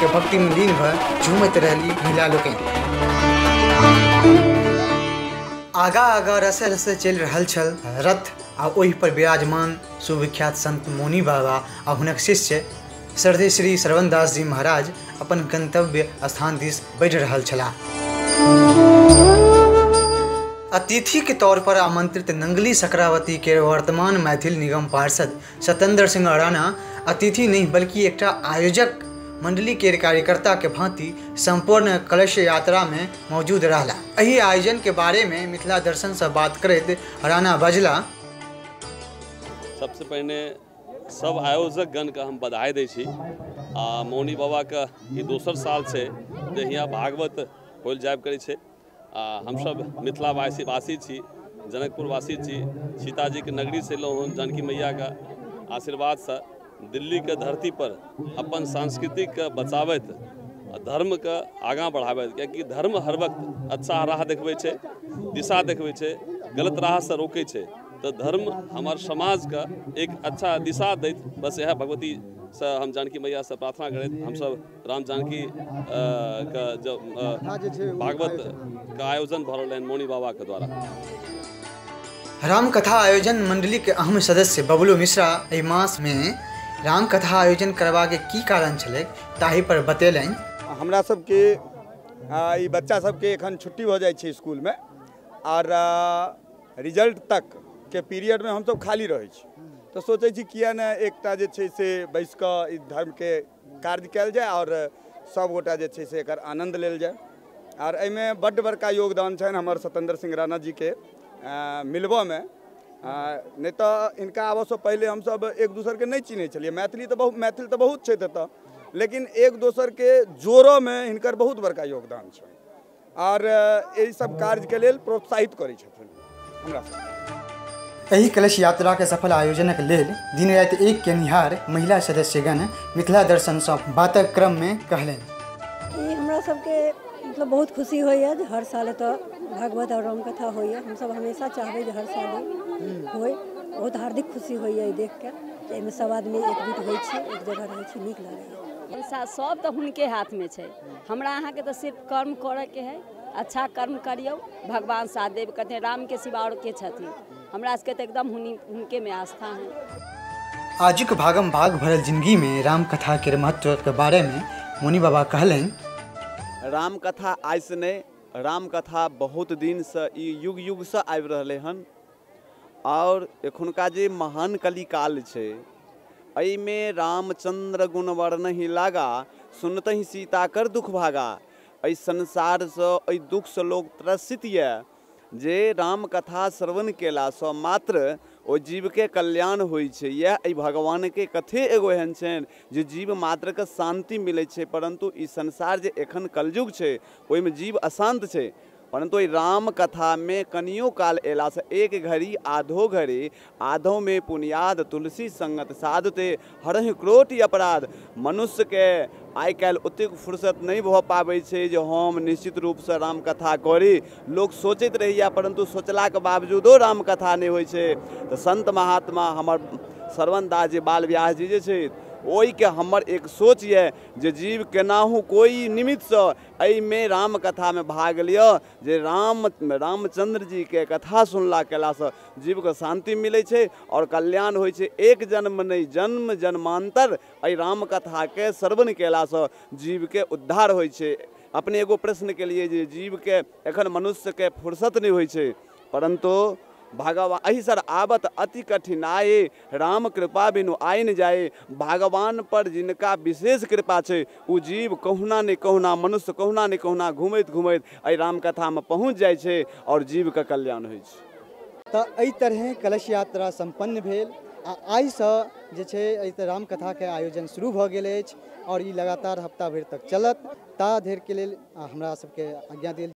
के भक्ति में लीन भ झूमैत रहली महिला लोकनि। आगा आगा रसे रसे चलि रहल छल रथ आ ओहि पर विराजमान सुविख्यात संत मौनी बाबा आ हुनक शिष्य श्रद्धेय श्री श्रवण दास जी महाराज अपन गंतव्य स्थान दिस बढ़ि रहल छलाह। अतिथि के तौर पर आमंत्रित नंगली सकरावती के वर्तमान मैथिल निगम पार्षद सत्येंद्र सिंह राणा अतिथि नहीं बल्कि एकटा आयोजक मंडली के कार्यकर्ता के भांति संपूर्ण कलश यात्रा में मौजूद रहला। एहि आयोजन के बारे में मिथिला दर्शन से बात करैत राणा बजला, सबसे पहिने सब आयोजक गण के हम बधाई दै छी। आ मौनी बाबा के ई दोसर साल छै जे हियाँ भागवत होल जायब करै छै। आ हमसब मिथिलावासी वासी छी, जनकपुरवासी छी, सीताजी के नगरी से एलहुँ हन। जानकी मैया के आशीर्वाद से दिल्ली के धरती पर अपन संस्कृतिके बचाबैत धर्म के आगाँ बढ़ाबैत, कियाकि धर्म हर वक्त अच्छा राह देखबै छै, दिशा देखबै छै, गलत राहसँ रोकै छै। तऽ धर्म हमर समाजके एक अच्छा दिशा दैत, बस इएह भगवती से हम जानकी मैया से प्रार्थना करैत हमसब राम जानकी के जब भागवत के आयोजन भऽ रहल हन मौनी बाबा के द्वारा। रामकथा आयोजन मंडली के अहम सदस्य बबलू मिश्रा एहि मास में रामकथा आयोजन करबाके की कारण छलै ताहि पर बतेलनि। हमरा सबके ई बच्चा सबके एखन छुट्टी भऽ जाइ छै स्कूलमे और रिजल्ट तक के पीरियडमे हमसब खाली रहै छी, तऽ सोचै छी किया ने एकटा जे छै से बैस कऽ ई धर्मके कार्य कयल जाय और सबगोटा जे छै से एकर आनन्द लेल जाय। और एहिमे बड्ड बड़का योगदान छनि हमर सत्येंद्र सिंह राणा जीके मिलबऽमे, नहि तऽ इनका आबऽसँ पहिले हमसब एक दोसरके नहि चिन्है छलियै। मैथिल तऽ बहुत छथि एतऽ, लेकिन एक दोसरके जोड़ऽमे हिनकर बहुत बड़का योगदान छनि और एहि सब कार्यके लेल प्रोत्साहित करै छथिन हमरा सब। एहि कलश यात्रा के सफल आयोजनक लेल दिन राति एक केनिहार महिला सदस्यगण मिथिला दर्शन सँ बातक क्रम में कहलनि, ई हमरा सबके मतलब बहुत खुशी होइए जे हर साल एतऽ भागवत और रामकथा होइए। हमसब हमेशा चाहबै जे हर साल होय। बहुत हार्दिक खुशी होइए ई देख के जे एहिमे सब आदमी एकजुट होइ छी, एक जगह रहै छी, नीक लगैए। सब तऽ हुनके हाथमे छै, हमरा अहाँके तऽ सिर्फ कर्म करऽके है। अच्छा कर्म करियौ, भगवान साथ देव कहते राम के सिवा और के छथिन। हमरा सबके तऽ एकदम हुनके में आस्था है। आजुक भागम भाग भरल जिंदगी में रामकथा के महत्व के बारे में मौनी बाबा कहलनि, रामकथा आइसँ नहि, रामकथा बहुत दिनसँ ई युग युगसँ आबि रहलै हन। और एखुनका जे महान कलिकाल छै एहिमे रामचंद्र गुण वर्णहि लागा, सुनतहि सीता कर दुख भागा। एहि संसारसँ एहि दुखसँ लोक त्रसित यऽ जे रामकथा श्रवण केलासँ मात्र ओ जीवके कल्याण होइ छै। इएह एहि भगवानके कथे एगो एहन छनि जे जीव मात्रके शान्ति मिलै छै, परन्तु ई संसार जे एखन कलयुग छै ओहिमे जीव अशान्त छै। परन्तु एहि रामकथामे कनियो काल अयलासँ एक घड़ी आधो घड़ी आधोमे पुनियाद तुलसी संगत साधते हरहि क्रोटि अपराध। मनुष्यके आइ काल्हि ओतेक फुर्सत नहि भऽ पाबै छै जे हम निश्चित रूपसँ रामकथा करी। लोक सोचैत रहैए, परन्तु सोचलाके बावजूदो रामकथा नहि होइ छै। तऽ संत महात्मा हमर श्रवण दास जी बाल व्यास जी जे छथि ओहिके हमर एक सोच यऽ जे जीव केनाहु कोइ निमित्तसँ एहिमे रामकथामे भाग लिअ, जे रामचंद्र जीके कथा सुनला केलासँ जीवके शान्ति मिलै छै और कल्याण होइ छै। एक जन्म नहि, जन्म जन्मान्तर एहि रामकथाके श्रवण केलासँ जीवके उद्धार होइ छै। अपने एगो प्रश्न केलिए जे जीवके एखन मनुष्यके फुर्सत नहि होइ छै, परन्तु भगवान एहि सर आवत अति कठिनाई, राम कृपा बिनु आइ न जाए। भगवान पर जिनका विशेष कृपा छै ओ जीव कहुना ने कहुना, मनुष्य कहुना ने कहुना घुमैत घुमैत एहि रामकथामे पहुँच जाइ छै और जीवके कल्याण होइ छै। तऽ एहि तरहे कलश यात्रा सम्पन्न भेल आ आइसँ जे छै एहि रामकथाके आयोजन शुरू भऽ गेल अछि और ई लगातार हफ्ता भरि तक चलत। ता धरिके लेल हमरा सबके आज्ञा देल।